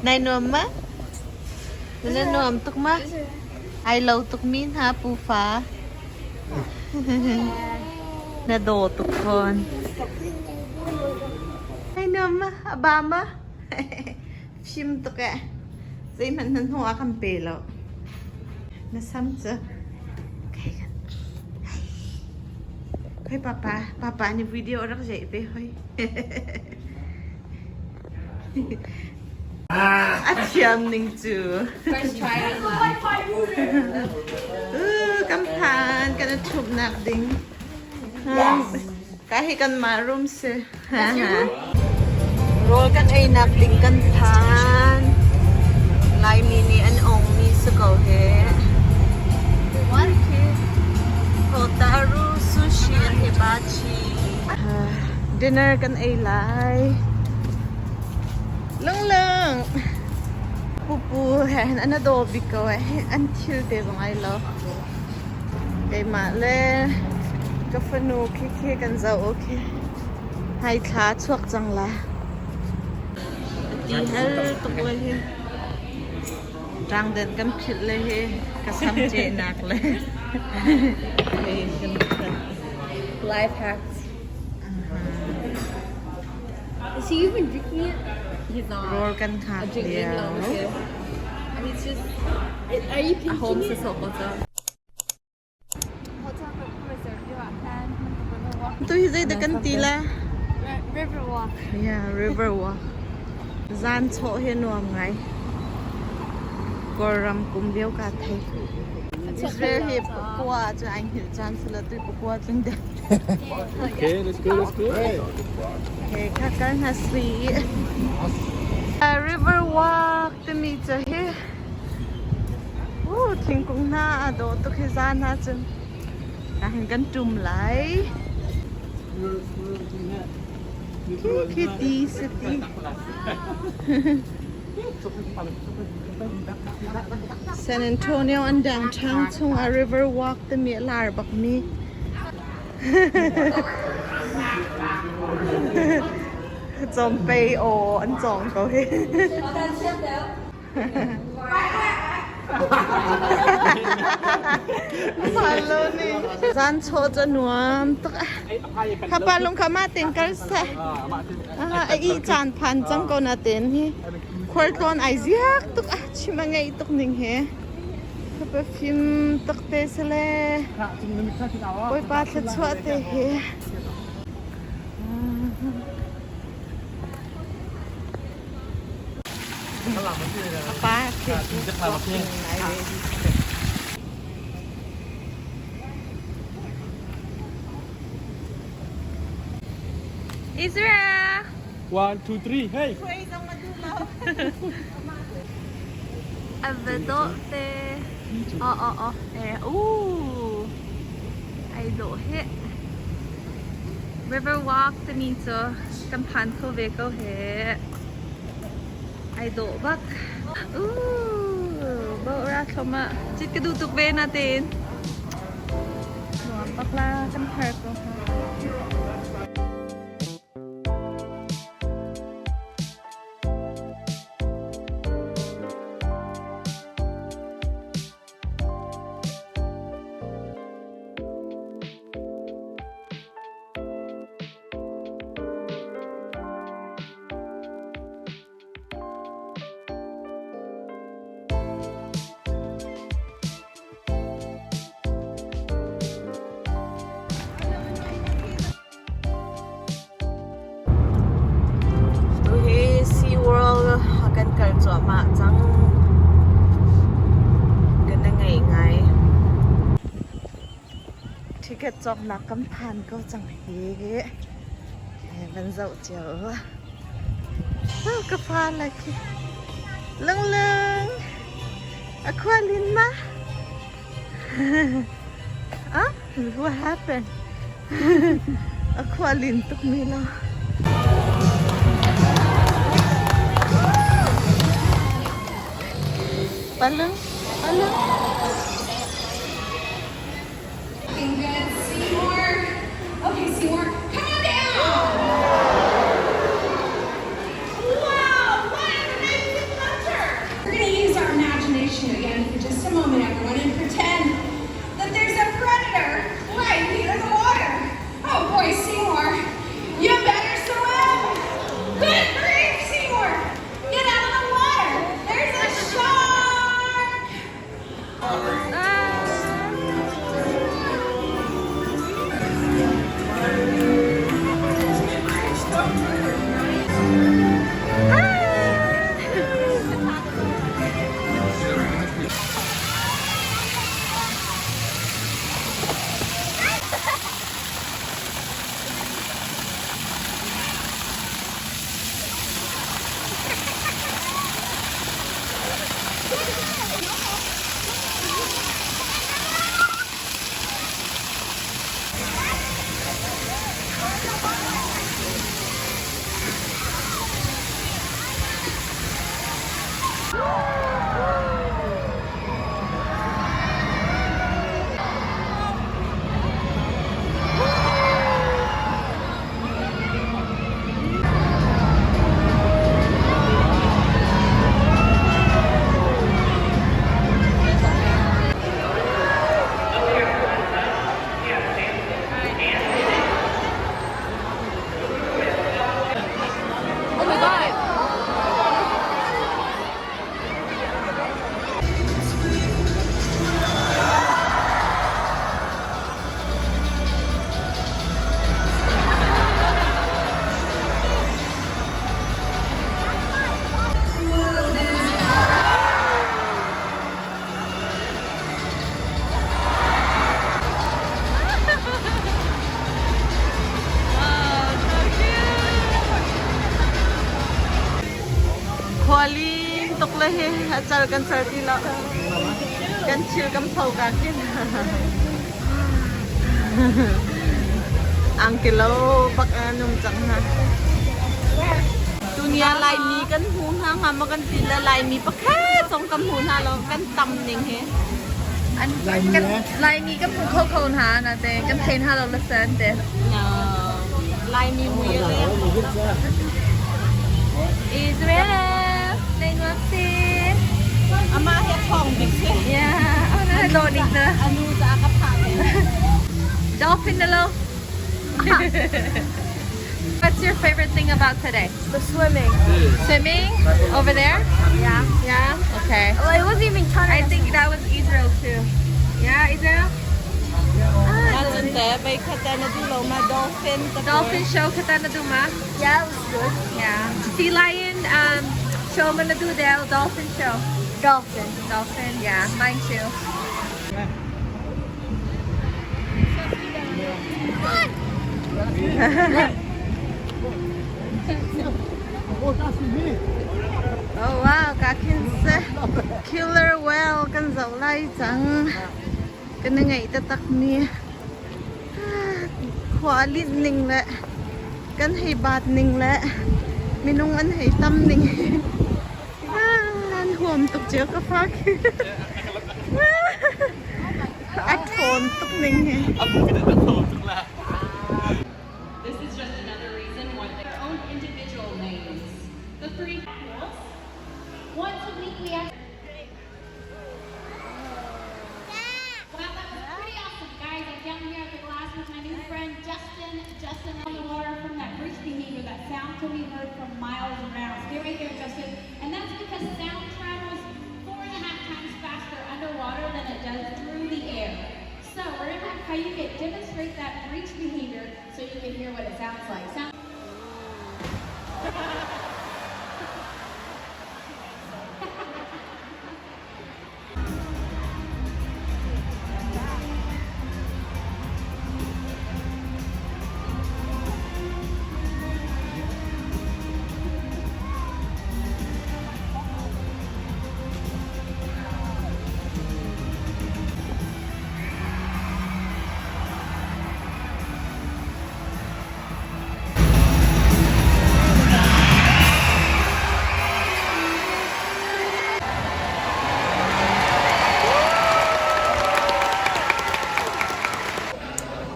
Nai nuam ma? Na nuam tuk ma? Ai lo tuk mi hna pufa. Na daw tuk fawn. Nai nuam ma? A ba ma? Fim tuk eh. Zeihmanh na hnu a kan pe lo. Na sam cu. Hoi papa, papa nih video rak zeih ve hoi. A thiam ning cu. First try. Kan phan, kan i ṭhumhnak ding. Ka hi kanmah room si. Rawl kan einak ding kan phan. Laimi nih an ongmi si ko hi. Hotaru sushi and hibachi. Dinner kan ei lai. Lunglung. Pupu he hin an daw bik ko eh. An thil te zong ai lo. Keimah le ka fanu khi khi kan zoh okay. Hai thla chuak cang la. Ti hal tuk le hi. Ṭangden kan philh le hi ka sam cehnak le. Life hacks. Is he even drinking it? He's not. Rawl kan hngak lio. I mean, it's just. Are you pinching it? Tu hi zeidah kan ti la? River walk. Yeah, river walk. Zan chawh hi nuam ngai. Kawlram kum lio ka thei. Israel hi pakua cu ai hngilh caan sila tu pakua cun dek. Okay, let's go, let's go. Okay, kha kal hna si. River walk timi cu hi Thingkung hna a dawh tuk hi zan ahcun ahhin kan ṭum lai. Khi khi ti si ti. San Antonio an downtown chungah River Walk timi a lar bakmi. Cawmpei aw an cawng ko hi. Zan chaw cu nuam tuk. Khapa lung kha mah ten kal seh. A ih caan phan cang ko na ten hi. Khualtlawn ai ziak tuk a chim a ngeih tuk ning he. Khapa fim tuk te sele. Bawipa thluachuah te he. Pa Israel! One, two, three, hey! A dawh te. Oh, oh, oh. Eh, ooh. Ai dawh he. River Walk timi cu kan phan kho ve ko he. Ai dawh bak. Ooh, bo ra thlom ah. Cit ka duh tuk ve na tein. Nuam bak la kan thar ko ha. Tuhi SeaWorld kan kal cuahmah cang. Kan i ngaih ngai. Ticket cawknak kan phan ko cang hi. Van zoh cio. Ka fa le khi. Lunglung. A khua lin ma? Ah, what happened? A khua lin tuk mi lo. Palung, palung. Looking good. Seymour. Okay, Seymour, come on down. Wow, what an amazing lesson. Khualin tuk le hi a cal kan cal ti lo. Kan thil kan pho ka khin. Angkilo bak a nung cang hna. Tunia Laimi kan hmu hna hnga maw kan ti le Laimi pakhat zong kan hmu hna lo kan tam ning hi. An kan Laimi kan hmu kho kho hna na te kan thei hna lo la san te. Laimi mui a leng. Israel, nei nuam si. Amah he thong bik si. Yeah, oh na lo ning na. Anu ca ka phah ve. Dolphin na lo. What's your favorite thing about today? The swimming. Swimming over there? Yeah. Yeah. Okay. Well, it wasn't even kind I think that was Israel too. Yeah, Israel. Na cun te bei khat te na du lo ma dolphin te Dolphin show kata na duma. Yeah, it was good. Yeah. Sea lion show man na do del dolphin show. Dolphin. Dolphin. Yeah, mine too. Oh wow, ka khin se killer whale kan zoh lai cang. Kan na ngaih taktak mi khua linh ning le kan hei bat ning le minung an hei tam ning an huam tuk cio ka fa khi. A ṭhawn tuk ning hi. This is just another reason why their own individual names. The three pools. Once a week we have. Wow, that was pretty awesome, guys. I'm down here at the glass with my new friend Justin. Justin on the water from that breach behavior. That sound can be heard from miles around. Stay right there, Justin. And that's because sound travels 4.5 times faster underwater than it does through the air. So we're gonna have Kayuka demonstrate that breach behavior so you can hear what it sounds like. Sound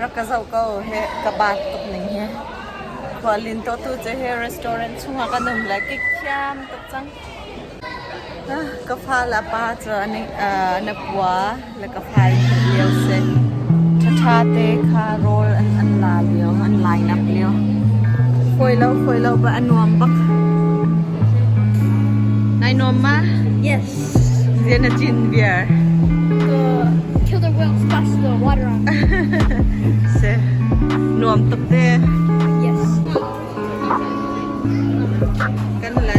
Rak ka zoh ko he ka bat tuk ning hi. Khualin to tu cu hi restaurant chungah kan um le kik thiam tuk cang. Ka fa le a pa cu an i pua le ka fa in theih lio si. Ṭhaṭha te kha rawl an la lio, an line up lio. Fawi lo, fawi lo ba a nuam bak. Nai nuam ma? Yes. Zian na cin viar. The killer whale splashed the water on me. Si. Nuam tuk te. Yes. Kan le.